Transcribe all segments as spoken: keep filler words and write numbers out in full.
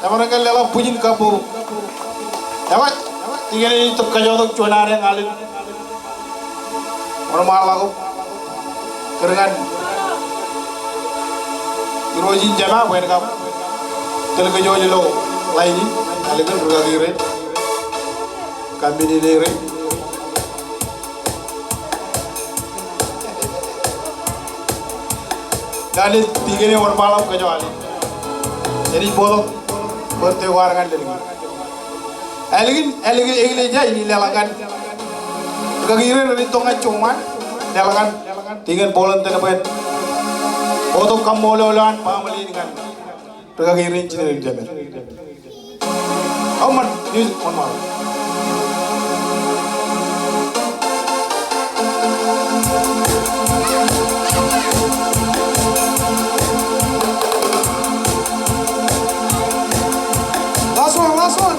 Emaroñ ke leḷọk bwijin kabbokbok. Ewōr, ikōṇaan tok kajjitōk juon alen ñan alen. Wōnṃaanḷọk kōm kōrā ñan irooj in jema bwe en kab tōl kōj ilo ḷain in, alen ri-kaki rein, kab men in rein. Ñan alen, tikōn eo wōnṃaanḷọk kōj alen. Enaaj bōktok bōktok ko ad ñan alen. Ālikin, ālikin, ālikin ej, ij leḷọk ñan ri-kaki rein rej itok ñan joñan, leḷọk ñan tikōn Poland eo bwe en bōktok kaṃṃoolol eo an baaṃle in ñan ri-kaki rein, jined in jemed. Eṃṃan, music, wōnṃaanḷọk. Last one, last one.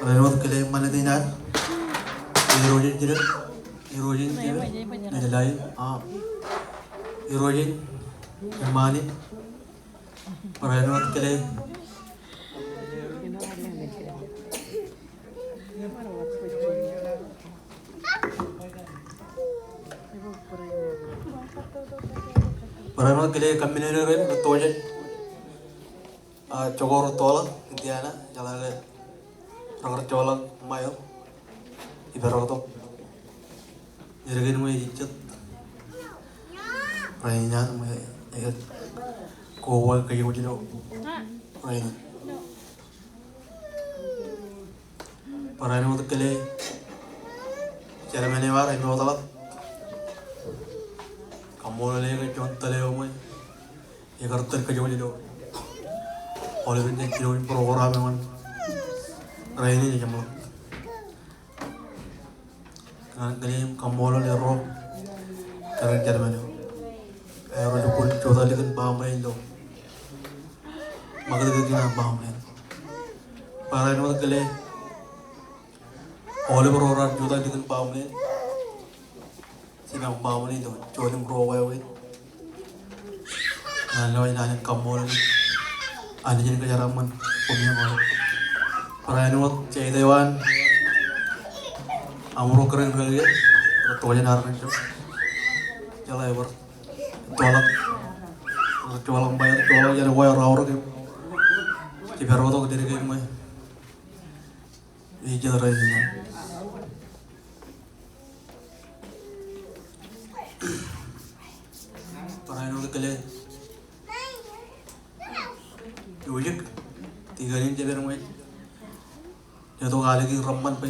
Barāinwōt kile ṃanit in ad, irooj in jilō, irooj in jilō, ej ḷain, a, irooj in ṃanit. Barāinwōt kile. Barāinwōt kile kaṃṃoolol ro rej tōjān. A, jokwe rej tōḷọk, Indiana, jeḷā ke rekar joḷọk ṃae eo. Ippān rot tok. Erkein ṃwe ej jet. Rainin an ṃwe ej koba kōj wōj ilo rainin. Barāinwōt kile chairman eo ad ej wōtlọk. Kaṃṃoolol e kōn juon tōl eo ṃwe. Ekar tōl kōj wōj ilo aolepen jān jilowōj program eo an. Rainin ejeṃḷọk. Kōn an kile im kaṃṃoolol erro kōrā chairman eo. Erro lukkuun jutak likin baaṃle in ilo ṃakūtkūt in an baaṃle in. Barāinwōt kile aolep ro raar jutak likin baaṃle in. Jemaroñ baaṃle in ilo juon im ruo wāween. Ñan ḷọk in, ñan in kaṃṃoolol Anij in kōjeraaṃṃan koṃ aolep. Barāinwōt jete eo an aṃro kōrā in rōkiiō, rej tōjān armej eo. Jeḷā bar ettoḷọk, ettoḷọk ṃae, ettoḷọk jān wāween ro aorōk im ippān rot tok leddik ṃwe. Ij jet rainin an. Barāinwōt kile ujik tikōn in jepen ṃwe. Letok alikin reṃṃan bwe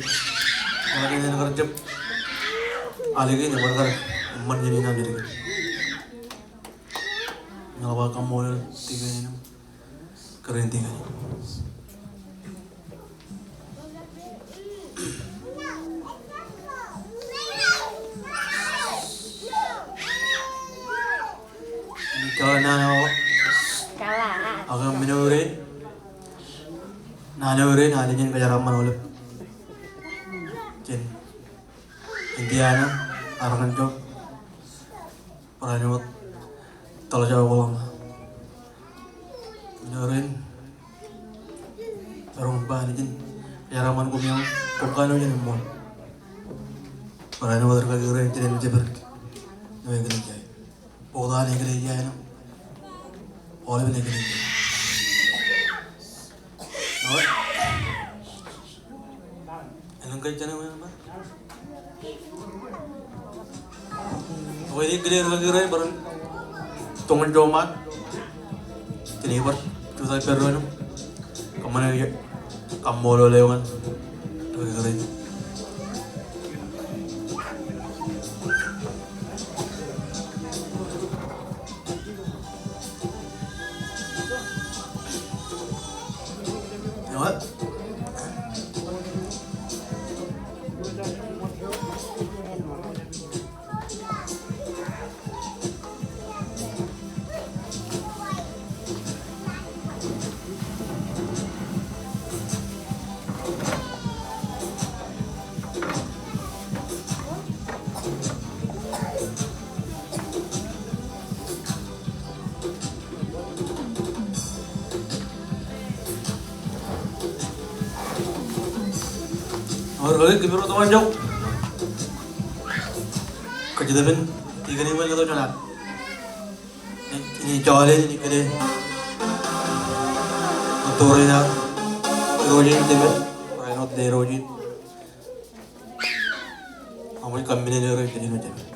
alen kar jab alikin ebar kar eṃṃan jān in an leddik. Ña ba kaṃṃoolol tikōn in im kōrā in tikōn. Kōḷā naan eo. Ak men eo ren. Naan eo ren, alen in kōjeraaṃṃan aolep jān Indiana, Arkansas. Barāinwōt tōḷ eo Oklahoma. Ren, maroñ ba Anij in kōjeraaṃṃan koṃ im koṃ kanooj in eṃṃool. Barāinwōt rūkaki rein, jinen jepel eo eklejia in. Bōktok an eklejia in. Aolepen eklejia in. Āinwōt ke jen ṃōk, ṃōk. Bwe ej kile rūkaki rein bar toñin joṃ ad. Jen bar jutak ippān doon im kōṃṃane kaṃṃoolol eo ñan rūkaki rein. Bar bar kōmro tok an joñak. Kajjitōk in, tikōn in ṃōk tok an joñak. Ini jọọle, ini kile. Ṃōtto ro eo, irooj in jemān, ro eo ṇe irooj in. Aṃ ej kaṃṃinene ro eo ej jemān.